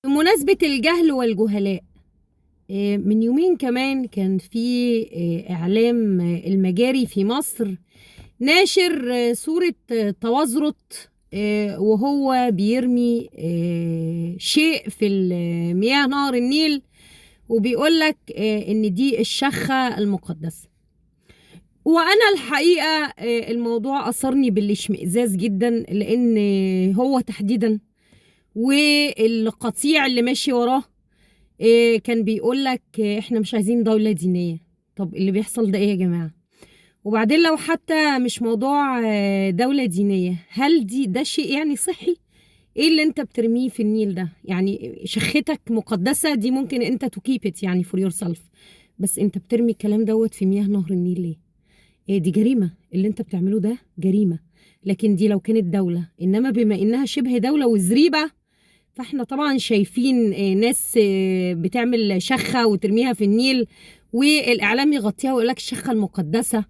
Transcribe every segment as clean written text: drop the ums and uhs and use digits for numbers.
بمناسبة الجهل والجهلاء، من يومين كمان كان في إعلام المجاري في مصر ناشر صورة توزرت وهو بيرمي شيء في مياه نهر النيل، وبيقول لك إن دي الشخة المقدسة. وأنا الحقيقة الموضوع أثرني بالاشمئزاز جدا، لأن هو تحديدا والقطيع اللي ماشي وراه كان بيقول لك احنا مش عايزين دولة دينية. طب اللي بيحصل ده ايه يا جماعة؟ وبعدين لو حتى مش موضوع دولة دينية، هل ده شيء يعني صحي؟ ايه اللي انت بترميه في النيل ده؟ يعني شختك مقدسة دي ممكن انت to keep it يعني for yourself، بس انت بترمي الكلام دوت في مياه نهر النيل ليه؟ إيه دي جريمة، اللي انت بتعمله ده جريمة. لكن دي لو كانت دولة، انما بما انها شبه دولة وزريبة، فاحنا طبعا شايفين ناس بتعمل شخة وترميها في النيل، والاعلام يغطيها ويقول لك الشخة المقدسة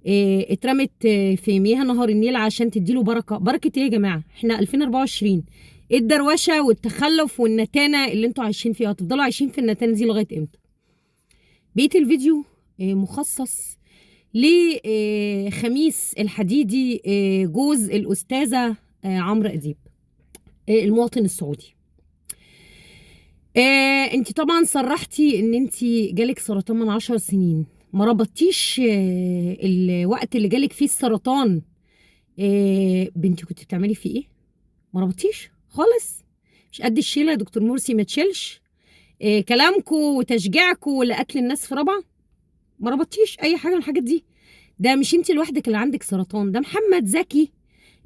اترمت في مياه نهر النيل عشان تديله بركة. بركة ايه يا جماعة؟ احنا 2024. ايه الدروشة والتخلف والنتانة اللي انتوا عايشين فيها؟ هتفضلوا عايشين في النتانة دي لغاية امتى؟ بقية الفيديو مخصص لخميس الحديدي، جوز الأستاذة عمرو أديب، المواطن السعودي. انت طبعا صرحتي ان انت جالك سرطان من 10 سنين، ما ربطتيش الوقت اللي جالك فيه السرطان بنتي كنت بتعملي فيه ايه؟ ما ربطتيش خالص. مش قد الشيله يا دكتور مرسي، ما تشيلش كلامكو وتشجيعكو لقتل الناس في رابعه، ما ربطتيش اي حاجة من الحاجات دي. ده مش انت لوحدك اللي عندك سرطان، ده محمد زكي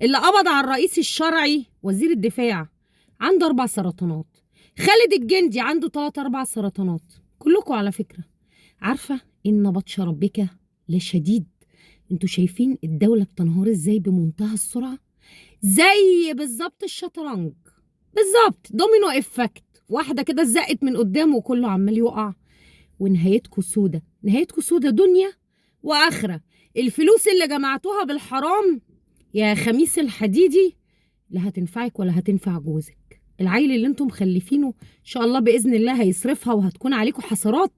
اللي قبض على الرئيس الشرعي وزير الدفاع عنده 4 سرطانات، خالد الجندي عنده 3 4 سرطانات. كلكم على فكرة عارفة إن بطش ربك لشديد. انتوا شايفين الدولة بتنهار ازاي بمنتهى السرعة؟ زي بالظبط الشطرنج، بالظبط domino effect، واحدة كده اتزقت من قدامه وكله عمال يقع، ونهايتكم سودة، نهايتكم سودة دنيا وآخرة. الفلوس اللي جمعتوها بالحرام يا خميس الحديدي لا هتنفعك ولا هتنفع جوزك. العيل اللي انتم مخلفينه ان شاء الله باذن الله هيصرفها وهتكون عليكم حسرات،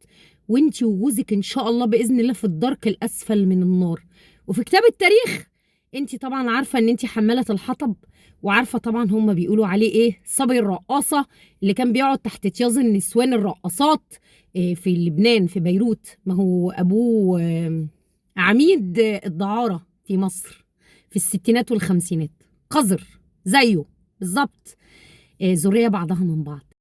وانتي وجوزك ان شاء الله باذن الله في الدرك الاسفل من النار. وفي كتاب التاريخ انتي طبعا عارفه ان انتي حماله الحطب، وعارفه طبعا هم بيقولوا عليه ايه، صبي الرقاصه اللي كان بيقعد تحت طياز النسوان الرقاصات في لبنان في بيروت. ما هو ابوه عميد الدعاره في مصر في الستينات والخمسينات، قذر زيه بالظبط، ذرية بعضها من بعض.